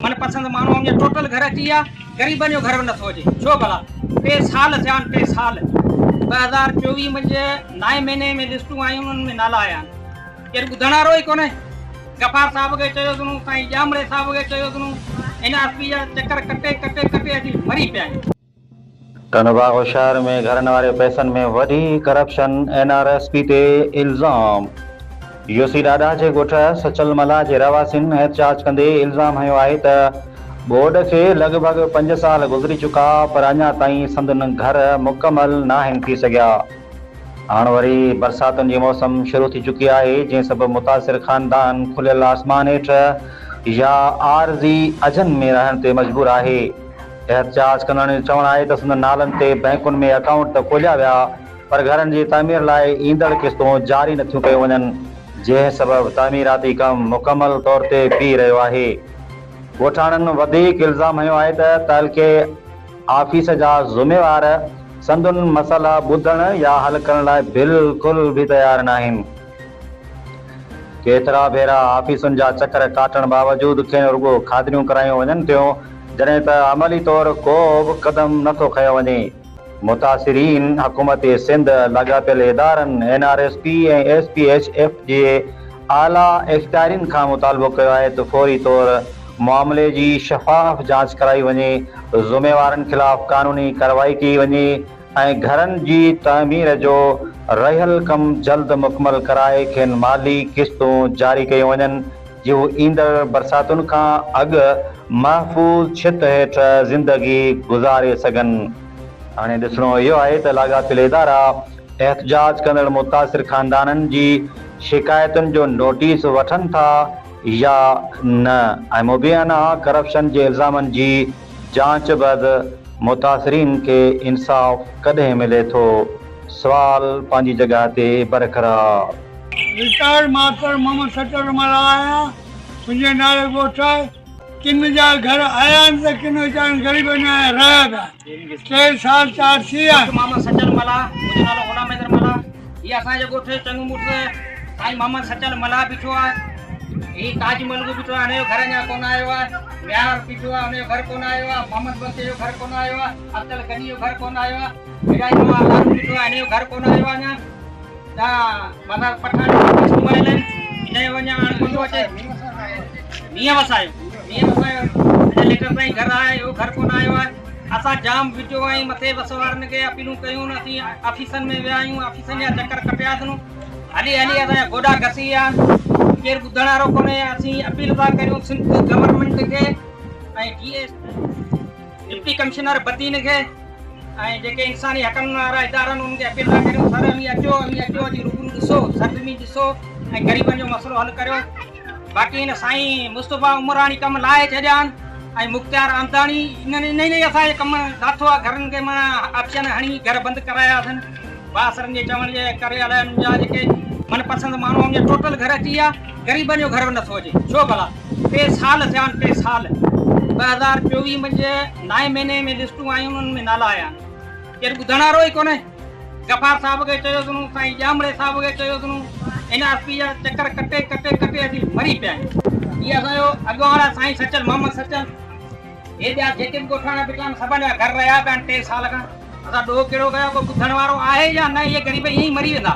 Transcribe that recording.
من پسند ماڻهو آهن جا ٽوٽل گهر اچي ويا، غريبن جو گهر به نٿو اچي، ڇو ڀلا؟ ٽي سال ٿيا آهن، ٽي سال 2024 منجهه نائين مهيني ۾ لسٽون آيون، انهن ۾ نالا آيا آهن، ڪير ٻڌڻ وارو ئي ڪونهي. غفار صاحب کي چيو اٿنون، سائين ڄامڙي صاحب کي چيو اٿنون، اين آر سي جا چڪر ڪٽي ڪٽي ڪٽي اچي مري پيا آهيون. ٽنڊوباغ شهر ۾ گهرن واري پئسن ۾ وڏي ڪرپشن، اين آر ايس پي تي الزام، يو سي ڏاڏا جي ڳوٺ سچل ملاح جي رهواسين احتجاج ڪندي الزام هنيو آهي ته ٻوڏ کي لڳ ڀڳ پنج سال گذري چڪا پر اڃا تائين سندن گهر مڪمل ناهن ٿي سگهيا. هاڻ وري برساتن جي موسم شروع ٿي چڪي آهي جنهن سبب متاثر خاندان کليل آسمان هيٺ يا عارضي اجهن ۾ رهڻ تي مجبور آهي. احتجاج ڪندڙن جو چوڻ آهي ته سندن نالن تي بئنڪن ۾ اڪائونٽ ته کوليا ويا پر گهرن جي تعمير لاء ايندڙ قسطون جاري نٿيون ڪيون وڃن جنهن سبب تعميراتي ڪم مڪمل طور تي بيهي رهيو آهي. ڳوٺاڻن وڌيڪ الزام هنيو آهي ته تعلقي آفيس جا ذميوار سندن مسئلا ٻڌڻ يا حل ڪرڻ لاء بلڪل به تيار ناهن. ڪيترا ڀيرا آفيسن جا چڪر ڪاٽڻ باوجود کين رڳو خاطريون ڪرايون وڃن ٿيون، جڏهن ته عملي طور ڪو به قدم نه ٿو کنيو وڃي. متاثرين حڪومت سنڌ، لاڳاپيل ادارن، N R S P ۽ S P H F جي اعليٰ اختيارين کان مطالبو ڪيو آهي ته فوري طور معاملي جي شفاف جاچ ڪرائي وڃي، ذميوارن خلاف قانوني ڪارروائي ڪئي وڃي ۽ گهرن جي تعمير جو رهيل ڪم جلد مڪمل ڪرائي کين مالي قسطون جاري ڪيون وڃن جي هو ايندڙ برساتن کان اڳ محفوظ ڇت هيٺ زندگي گذاري سگهن. هاڻي ڏسڻو اهو آهي ته لاڳاپيل ادارا احتجاج ڪندڙ متاثر خاندانن جي شڪايتن جو نوٽيس وٺن ٿا يا نه ۽ مبينا ڪرپشن جي الزامن جي جاچ بعد متاثرين کي انصاف ڪڏهن ملي ٿو؟ سوال پنهنجي جڳهه تي برقرار. رٽائرڊ ماستر محمد سچل ملاح آهيان، منهنجي نالي ڳوٺ آهي. ڪن جا گهر آيا آهن ته ڪن ويچارن غريبن جا اڃا رهيا پيا آهن. ٽي سال چار ٿي ويا آهن. ڳوٺ محمد سچل ملاح، منهنجو نالو غلام حيدر ملاح، هي اسان جي ڳوٺ جو چڱو مڙس سائين محمد سچل ملاح بيٺو آهي، هي تاج ملڪ بيٺو آهي، هن جو گهر اڃا ڪونه آيو آهي، ميار بيٺو آهي، هن جو گهر ڪونه آيو آهي، محمد بخش جو گهر ڪونه آيو آهي، افضل غني جو گهر ڪونه آيو آهي، هيڏانهن نوان لالو بيٺو آهي، هن جو گهر ڪونه آيو آهي اڃا. ته مٿان پٺاڻ قسطون آيل آهن، هن جو اڃا هاڻ ڪونه ٿو اچي. مينهن وسايو، مينهن وسايو، اڃا ليٽر تائين گهر آهي، اهو گهر ڪونه آيو آهي. اسان جام وجهو ۽ مٿي وس وارن کي اپيلون ڪيون، اسين آفيسن ۾ ويا آهيون، آفيسن جا چڪر ڪٽيا اٿن، هلي هلي اسان جا گوڏا گسي ويا آهن، ڪير ٻڌڻ وارو ڪونهي. اسين اپيل ٿا ڪريون سنڌ گورنمينٽ کي ۽ D S deputy commissioner Badin کي ۽ جيڪي انساني حقن وارا ادارا آهن انهن کي اپيل ٿا ڪريون سر اوهين اچو اوهين اچو اچي روبرو ڏسو سرزمين ڏسو ۽ غريبن جو مسئلو حل ڪريو. باقي هن سائين مصطفيٰ عمراڻي ڪم لاهي ڇڏيا آهن ۽ مختيار آمداڻي انهن انهن ئي اسان جو ڪم لاٿو آهي گهرن کي معنيٰ آپشن هڻي گهر بند ڪرايا اٿن بااثرن جي چوڻ جي ڪري الائي انهن جا جيڪي من پسند ماڻهو آهن ٽوٽل گهر اچي ويا غريبن جو گهر به نٿو اچي ڇو ڀلا ٽي سال ٿيا آهن ٽي سال 2024 منجهه نائين مهيني ۾ لسٽون آيون انهن ۾ نالا آيا آهن ڪير ٻڌڻ وارو ئي ڪونهي. غفار صاحب کي چيو اٿنون، سائين ڄامڙي صاحب کي چيو اٿنون، اين آر سي جا چڪر ڪٽي ڪٽي ڪٽي اسين مري پيا آهيون. هي اسان جو اڳواڻ آهي سائين سچل محمد سچل. هي ٻيا جيڪي به ڳوٺاڻا بيٺا آهن سڀن جا گهر رهيا پيا آهن ٽي سال کان. اسان ڏوهه ڪهڙو ڪيو آهي ڪو ٻڌڻ وارو آهي يا نه اهي غريب ائين ئي مري ويندا.